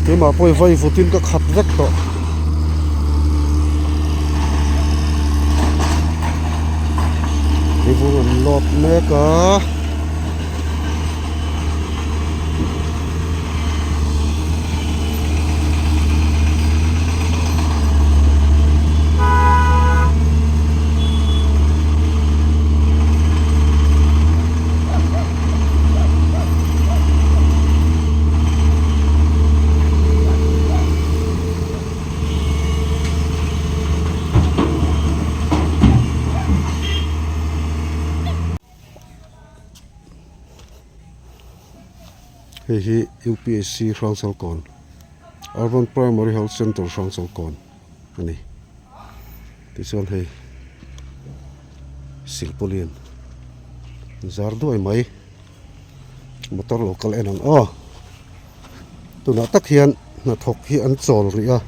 Keimah pawh hi vai vutin ka khat vek tawh. Leivung an lawt mek a. Hei hi UPSC Hrangchalkawn Urban Primary Health Centre Hrangchalkawn a ni tichuan hei silpauline zar duai mai motor lo kal en ang aw tunah tak hian hnathawk hi an chawl rih a.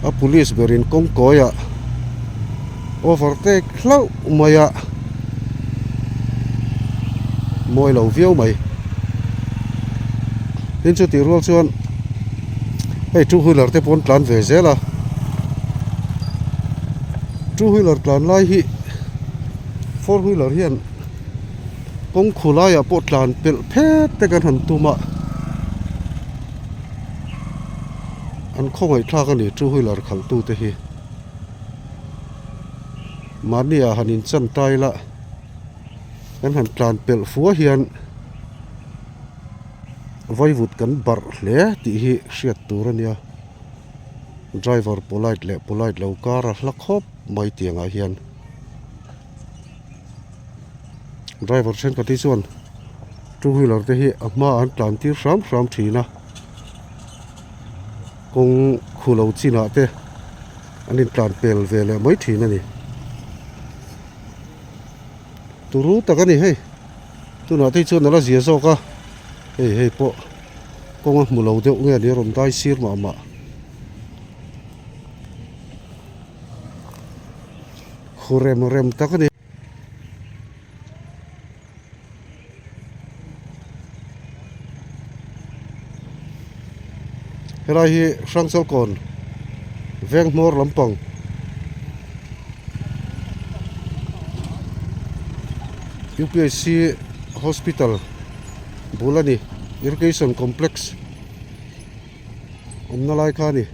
A police berin kawngkawi ah overtake hlauh mai a mawi lo viau mai tin chutih rual chuan hei two wheeler te pawh an tlan ve zel a two wheeler tlan lai hi four wheeler hian kawng khu laiah pawh tlan pelh phet te kan han tum a an khawngaih thlak a ni two wheeler khalh tu te hi mahni ah han in chan tai la kan han tlan pelh fua hian vaivut kan barh hle tih hi hriat tur a nia driver polite leh polite lo kar a hla khawp mai tiangah hian driver thenkhat hi chuan two wheeler te hi a hmaah an tlan tir hram hram thin a kawng khu lo chinah te an intlan pel ve leh mai thin a ni turu tak a ni hei tunah te hi chuan ala zia zawk a hei hei pawh kawng a hmu lo deuh nge ni a rawn dai sir mah mah. Khu rem rem tak a ni. Helai hi Hrangchalkawn veng hmawr lampang UPSC hospital bul a ni irrigation complex awmna lai kha a ni.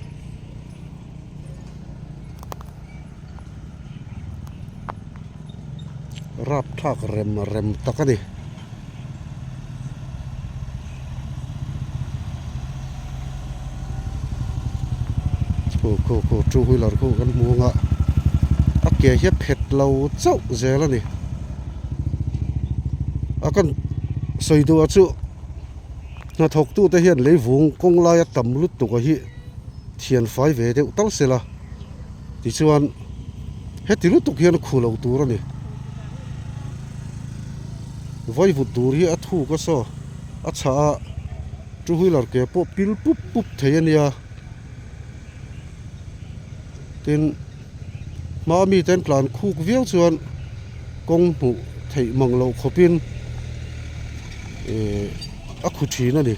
Rapthlak rem rem tak a ni. Khu khu khu two wheeler khu kan hmu ang a a ke hi a phet lo chauh zel a ni. A kan sawi duh ah chu hnathawk tute hian leivung kawng laia tam lutuk a hi thian fai ve deuh tal sela tichuan heti lutuk hian a khu lo tur a ni vaivut tur hi a thuk a saw a chhah a two wheeler ke pawh pil pup pup thei a nia tin hma mite an tlan khuk viau chuan kawng hmuh theih mang loh khawpin ehh a khu thin a ni.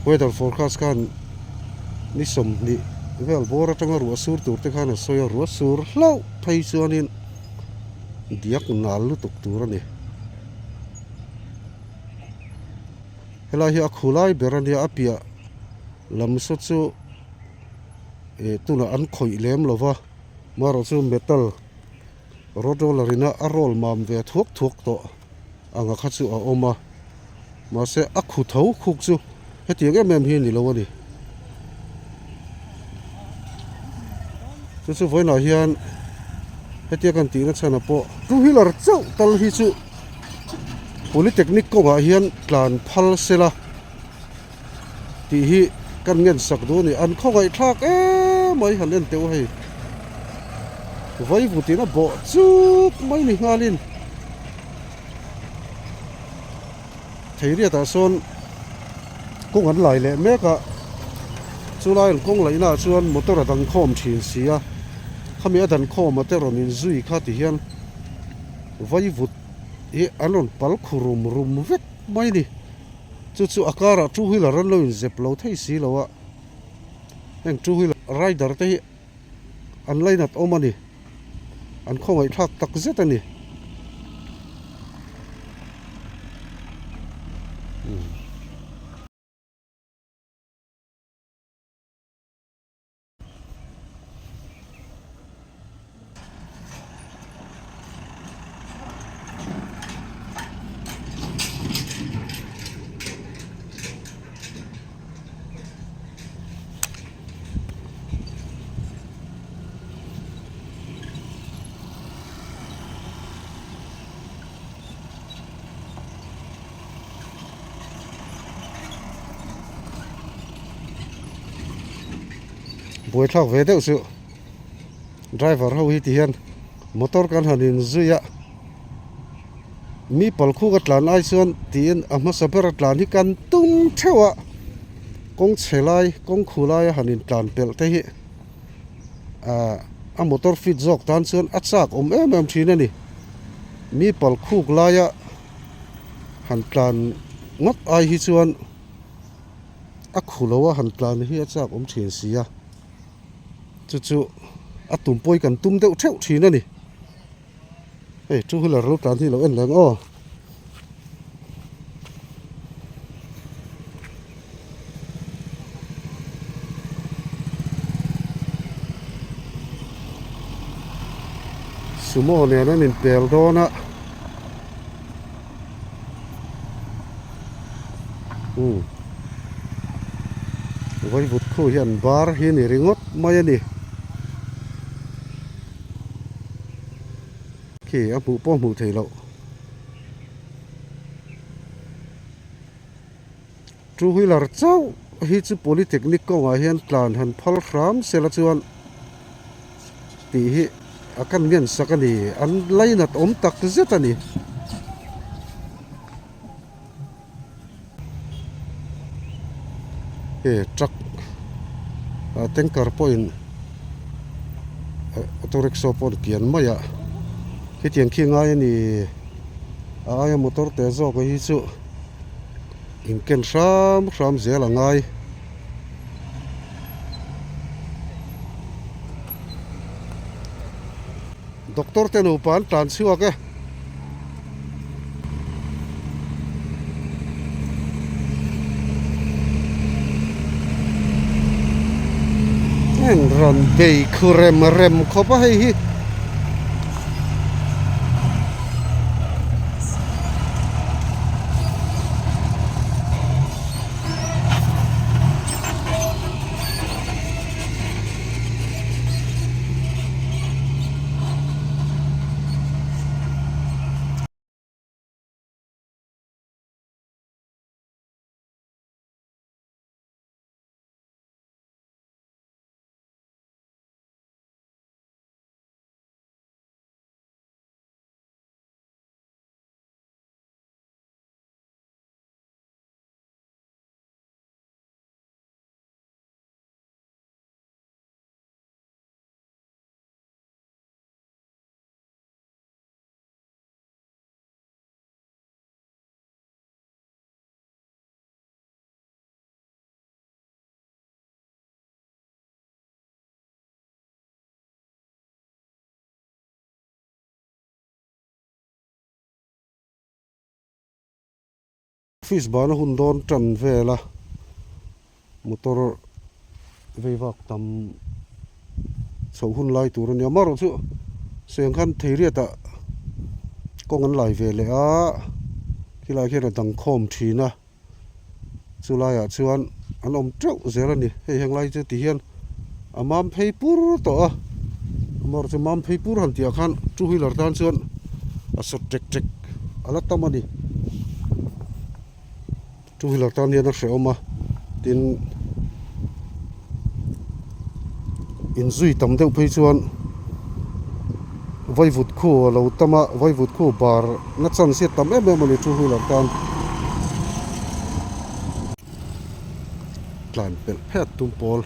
Weather forecast khan ni 20 vel bawr atanga ruah sur tur te khan a sawi a, ruah sur hlauh phei chuanin diak nal lutuk tur a ni. Helai hi a khu lai ber a nia, a piah lam saw chu eh tunah an khawih lem lo va, marawh chu metal. Road roller in a a roll mam ve thuak thuak tawh ang a kha chu a awm a mahse a khu tho khuk chu hetiang em em hi a ni lo a ni chu chu vawiinah hian hetia kan tihna chhanah pawh two wheeler chauh tal hi chu polytechnic kawngah hian tlan phal sela tih hi kan ngen sak duh a ni an khawngaih thlak em mai han en teuh hei vaivutin a bawh chuk mai ni nghalin. Theiriatah sawn kawng an lai leh mek a, chulai an kawng laihnaah chuan motor a dang khawm thin si a, khami a dan khawm a te rawn inzui kha ti hian vaivut hi an rawn pal khu rum rum vek mai a ni. Chu chu a karah two wheeler an lo inzep lo thei si lo a, heng two wheeler rider te hi an lainat awm a ni. An khawngaihthlak tak zet a ni. Buaithlak ve deuh chu driver ho hi ti hian motor kan han in zui a mi pal khuk a tlan ai chuan tiin a hmasa ber a tlan hi kan tum theuh a. Kawng chhe lai kawng khu laia han intlan pelh te hi ah a motor fit zawk tan chuan a chak awm em em thin a ni. Mi pal khuk laia han tlan ngawt ai hi chuan a khu lo a han tlan hi a chak awm thin si a, chu chu a tum pawi kan tum deuh theuh thin a ni. Hei two wheeler lo tlan hi lo en leng aw. Sumo nen an inpel dawn a. Umm vaivut khu hian bar hi a ni ringawt mai a ni. Khi a hmuh pawh hmuh theih loh. Two wheeler chauh hi chu polytechnic kawngah hian tlan han phal hram sela chuan tih hi a kan ngen sak a ni. An lainat awm tak zet a ni. He truck ah tanker pawhin auto rickshaw pawh an kian mai a hetiang khi ngai a ni a aia motor te zawk hi chu in ken hram hram zel a ngai. Doctor te nupa an tlan chhuak e. Heng rawn bei khu rem rem khawp a hei hi. Office bana hun dawn tan vel a motor vei vak tam chhoh hun lai tur a nia amaherawh chu seng khan theiriat ah kawng an lai ve leh a khilai khian a dang khawm thin a chu laiah chuan an awm teuh zel a ni hei heng lai chu ti hian a mam phei pur tawh a amaherawh chu mam phei pur han tih ah khan two wheeler tan chuan a sawt ṭek ṭek a la tam a ni two wheeler tan hian a hrehawm a tin inzui tam deuh phei chuan vaivut khu a lo tam a vaivut khu bar na chance hi a tam em em a ni two wheeler tan. Tlan pelh phet tum pawl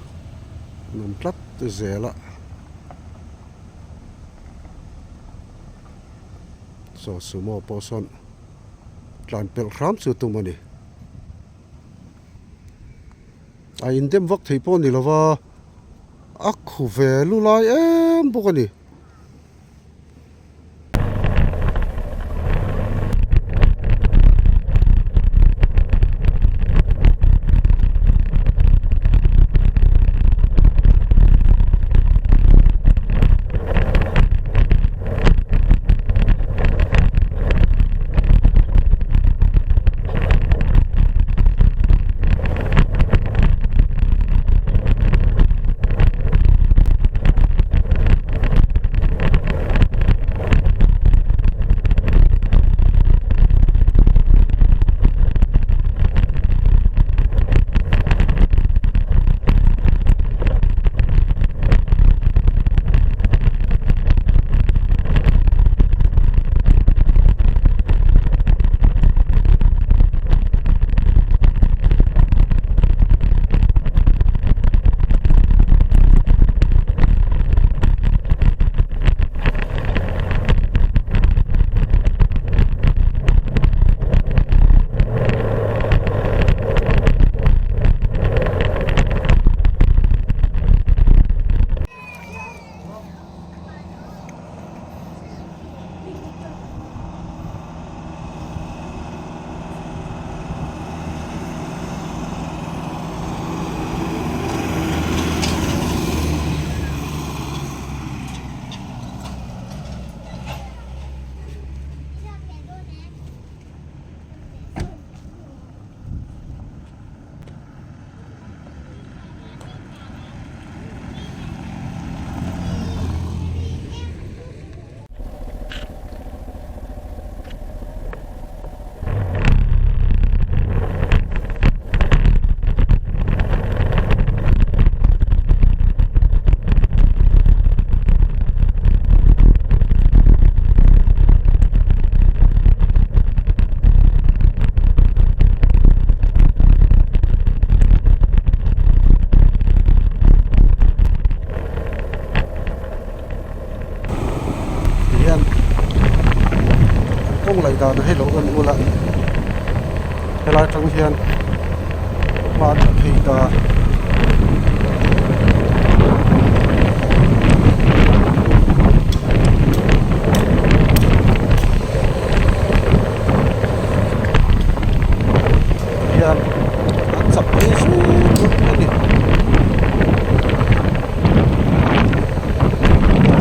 an awm tlat zel a. Saw sumo pawh sawn tlan pelh hram chu tum a ni. A indem vak thei pawh a ni lo va, a khu ve lu lai em bawk a ni. Tihian kawng laih dan hi lo en ula helai atang hian hma a tha phei ta. Hian an chak phei zut zut a ni.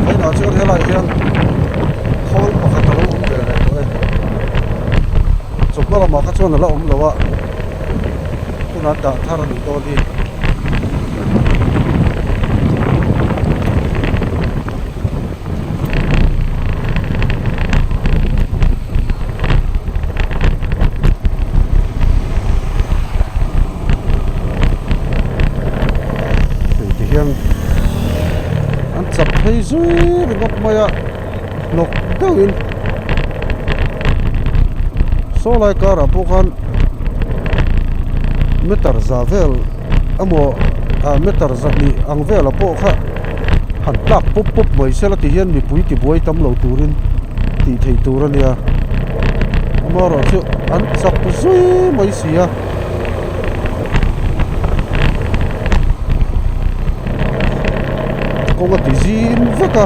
Vawiinah chuan helaiah hian khawl pakhat a lo awm ve leh tawh e. Chawhma lamah kha chuan a la awm lo a, tunah dah thar a nih dawn hi. Hei ti hian an chak phei zui ringawt mai a hnawk deuhin saw lai karah pawh khan meter za vel emaw ah meter zahnih ang velah pawh kha han tlak pawp pawp mai se la ti hian mipui tibuai tam lo turin tih theih tur a nia amaherawhchu an chak zui mai si a. Kawng a ti zim vek a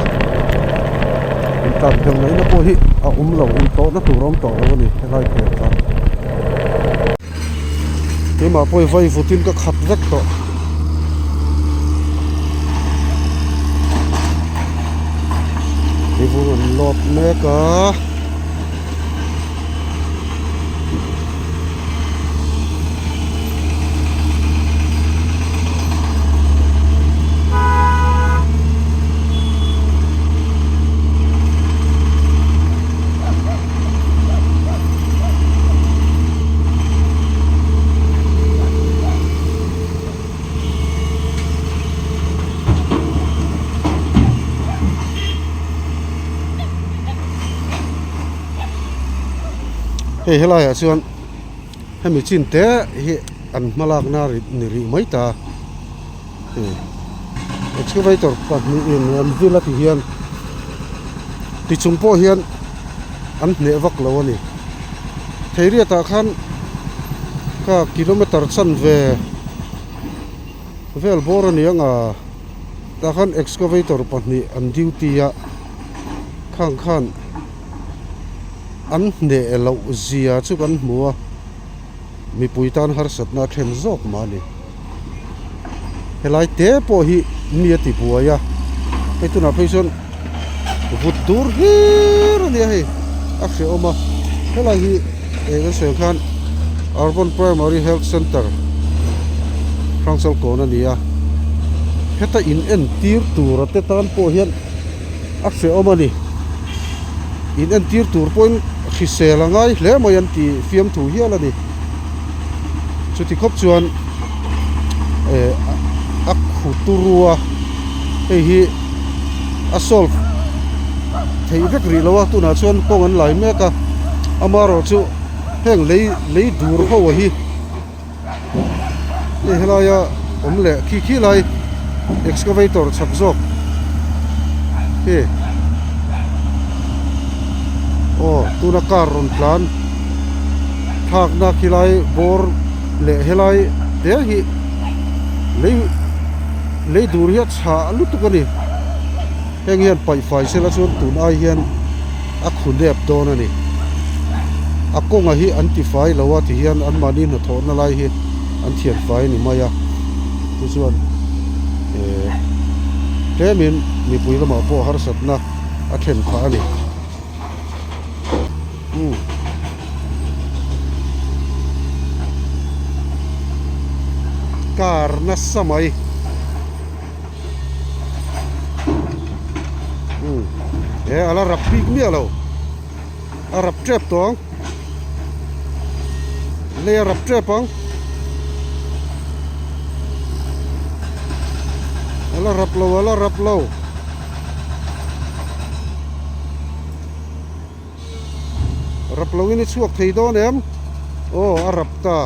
intlan phel ngaihna pawh hi a awm lo intawhna tur a awm tawh lo a ni helai phel kha keimah pawh hi vai vutin ka khat vek tawh. Vur an lawt mek a. Hei helaiah chuan hemi chin te hi an hmalakna ni rih mai ta. Excavator pahnihin an vil a ti hian ti chung pawh hian an hneh vak lo a ni. Theiriatah khan kha kilometer chanve vel bawr a ni ang a tah khan excavator pahnih an duty a khang khan an hneh loh zia chu kan hmu a. Mipui tan harsatna a then zawk mah a ni. Helai te pawh hi mi a ti buai a, hei tunah phei chuan vut dur hlir a nia hei a hrehawm a, helai hi eng an sawi ang khan Urban Primary Health Centre Hrangchalkawn a ni a, heta in entir tura te tan pawh hian a hrehawm a ni. In entir tur pawhin hrisel a ngai hle mai an ti fiamthu hial a ni. Chuti khawp chuan eh a khu turu a hei hi a solve theih vek rih lo a tunah chuan kawng an lai mek a amaherawh chu heng lei lei dur ho hi Hei helaia awm leh khi khi lai excavator chak zawk hi aw tuna car rawn tlan thlakna khi lai bawr leh helai te hi lei lei dur hi a chhah lutuk a ni heng hian paih fai sela chuan tun ai hian a khu nep dawn a ni. A kawnga hi an ti fai lo a ti hian anmahni hnathawhna lai hi an thian fai a ni mai a chu chuan eh tlemin mipui lamah pawh harsatna a thlen phah a ni. Umm. Car nasa mai. He a la rap bik miah lo a rap tep tawh ang lei a rap tep ang a la rap lo a la rap lo. Rap lo in i chhuak thei dawn em? Aw a rap ta.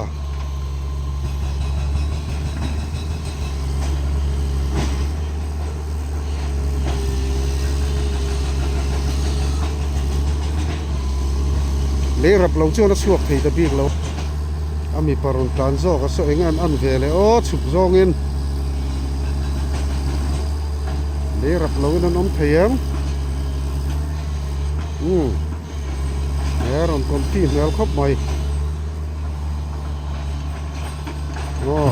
Lei rap lo chuan a chhuak thei ta bik lo. A mipa rawn tlan zawk a saw eng an an ve leh aw chhuk zawngin lei rap lo in an awm thei em? Umm he rawn kawmti hmel khawp mai aw.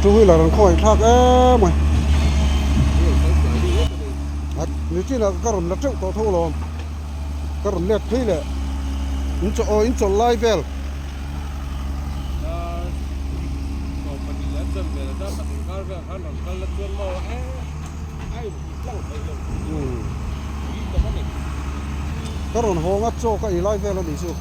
Two wheeler an khawngaih thlak em mai nichin ah ka rawn la teuh tawh tho alawm ka rawn let phei leh in chaw aw in chawlh lai vel. Ka rawn hawng a chaw ka ei lai vel a nih chu.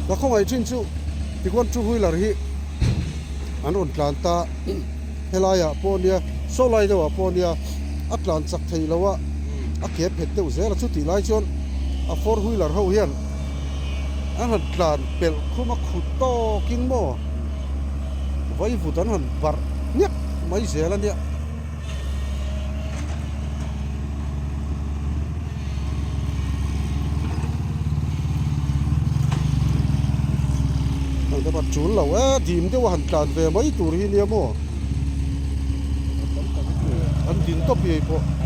Ka khawngaih thin chu tikhuan two wheeler hi an rawn tlan ta helaiah pawh nia saw lai deuhah pawh nia a tlan chak theih loh a a ke phet deuh zel a chutih lai chuan a four wheeler ho hian an han tlan pelh khum a khut tawkin maw vaivut an han barh hmiak mai zel a nia. Ang te pawh tul lo e dim deuh a han tlan ve mai tur hi nia maw an din tawp hi hei pawh.